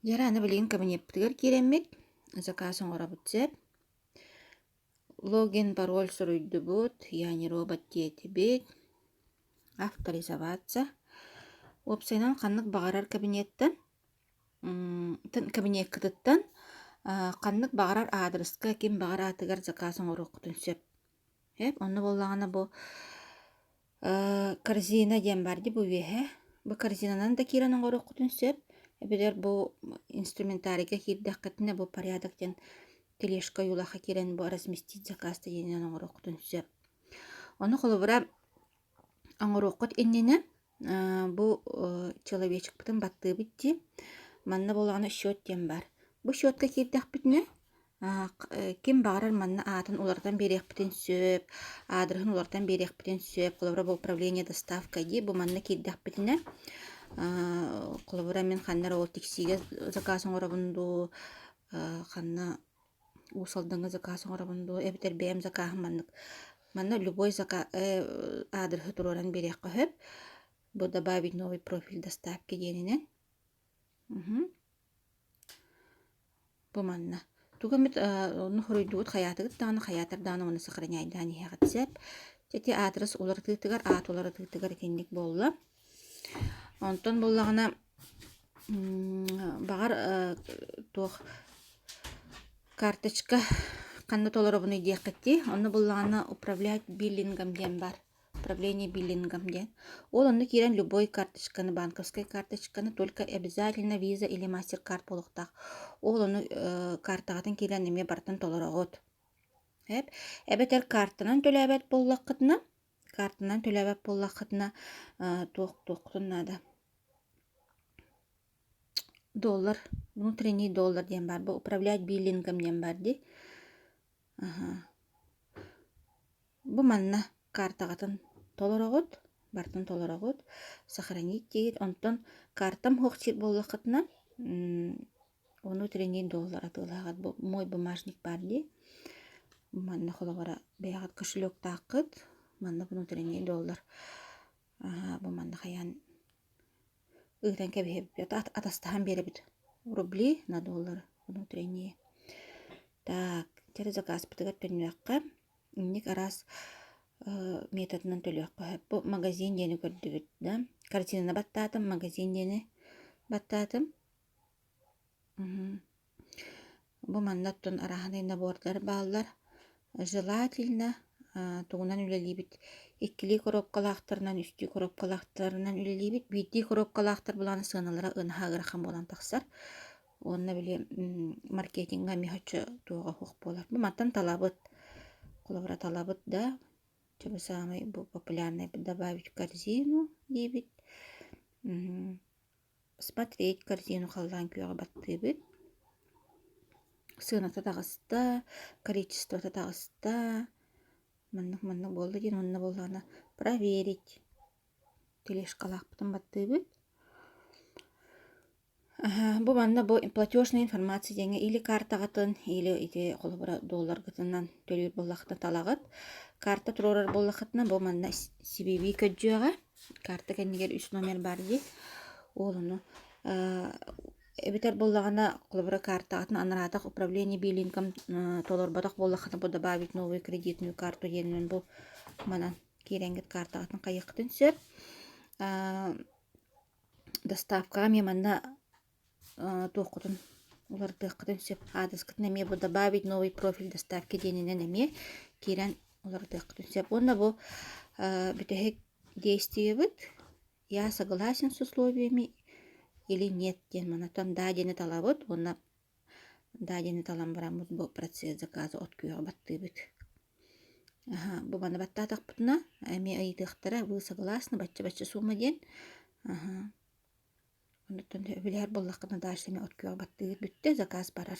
Дьэ аны билигин кабинеппытыгар киирэммит, заказ оҥоробут сөп. Логин, пароль суруйдубут, я не робот диэтибит, авторизоваться. Уопсайынан ханнык баҕарар кабинеттан, кабинеккытыттан ханнык баҕарар аадырыска ким баҕар аатыгар заказ оҥоруоххутун сөп. Эп онно буоллаҕына бу корзина диэн баар дии бу үөһэ. Бу корзинанан да киирэн оҥоруоххутун сөп. Эбэтэр бу инструментарийга киирдэххитинэ бу порядок диэн тележка ойуулаахха киирэн бу разместить заказ диэнинэн оҥоруоххутун сөп. Ону холобура оҥоруоххут иннинэ бу человечекпытын баттыыбыт дии. Манна буоллаҕына счет диэн баар. Бу счетка киирдэхпитинэ ким баҕарар манна аатын уларытан биэриэхпитин сөп, аадырыһын уларытан биэриэхпитин сөп. Холобура, бу управление доставкой дии, бу манна киирдэхпитинэ, холобура, мин ханна эрэ ол тиксиигэ заказ оҥоробун дуу, ханна Уус Алдаҥҥа заказ оҥоробун дуу, эбэтэр бэйэм закаһым маннык манна любой зака аадырыһы туруоран биэриэххэ сөп. Бу добавить новый профиль доставки диэнинэн. Бу манна. Тугу эмит ону хоруйдугут хайаатыгыт даҕаны хайаатар даҕаны уонна сохраняйдаан иһэҕит сөп. Ити аадырыс уларытыытыгар, аат уларытыытыгар итинник буолла. Онтон буоллаҕына баҕар туох карточка ханна толоробунуй диэххит дии. Онно буоллаҕына управлять биллингом диэн баар. Управление биллингом диэн. Ол онно киирэн любой карточканы, банковскай карточканы только обязательно виза или мастеркард буолуохтаах. Ол ону картаҕытын киирэн эмиэ барытын толороҕут. Эп. Эбэтэр картанан төлөөбөт буоллаххытына, картанан төлөөбөт буоллаххытына туох туоххутун наада. Доллар, внутренний доллар диэн баар, бу управлять биллингом диэн баар дии. Аһа. Бу манна картаҕытын толороҕут, барытын толороҕут, сохранить диигит. Онтон картам суох сир буоллаххытына, внутренний доллар атыылаһаҕыт. Бу мой бумажник баар дии. Манна холобура бэйэҕит кошелектааххыт, манна внутренний доллар. Аһа, бу манна хайаан ыытан кэбиһэбит, атастаһан биэрэбит. Рубли на доллар внутренние. Так, теперь заказпытыгар төннүөххэ. Инник араас методынан төлүөххэ сөп. Бу магазин диэни көрдүбүт да. Корзинаны баттаатым, магазин диэни баттаатым. Бу манна оттон арааһынай набордар бааллар. Желательно тугунан үлэлиибит иккилии коробкалаахтарынан, үстүү коробкалаахтарынан үлэлиибит. Биирдии коробкалаахтар былаана сыаналара ынаһа ыарахан буолан тахсар. Уонна били маркетиҥҥа эмиэ соччо туоҕа суох буолар. Бу мантан талабыт. Холобура талабыт да, чэ бу саамай бу популярный добавить в корзину диибит. Смотреть корзину халлаан күөҕэ баттыыбыт. Сыаната таҕыста, количествота таҕыста. Маннык-маннык буолла диэн уонна буоллаҕына проверить тележкалаахпытын баттыыбыт. Бу манна бу платежная информация диэҥҥэ или картаҕытын, или ити холобура долларгытынан төлүүр буоллаххытына талаҕыт. Карта туруорар буоллаххытына бу манна CVV көрдүөҕэ. Карта кэннигэр үс номер баар дии. Ол ону эбэтэр буоллаҕына холобура картаҕытын анараатах управление биллингом толорботох буоллаххытына бу добавить новую кредитную карту диэнинэн бу манан киирэҥҥит картаҕытын хайыаххытын сөп. Доставкаҕа эмиэ манна туоххутун уларытыаххытын сөп. Аадырыскытын эмиэ бу добавить новый профиль доставки диэнинэн эмиэ киирэн уларытыаххытын сөп. Уонна бу бүтэһик действиебыт я согласен с условиями или нет диэн манатан да диэни талабыт уонна Да диэни талан бараммыт бу процесс заказа от күөҕэ баттыыбыт. Аһа, бу маны баттаатахпытына эмиэ ыйытыахтара вы согласны бачча-бачча суума диэн. Аһа. Оннуттан үбүлэһэр буоллаххына дальше эмиэ от күөҕэ баттыыгыт бүттэ заказ барар.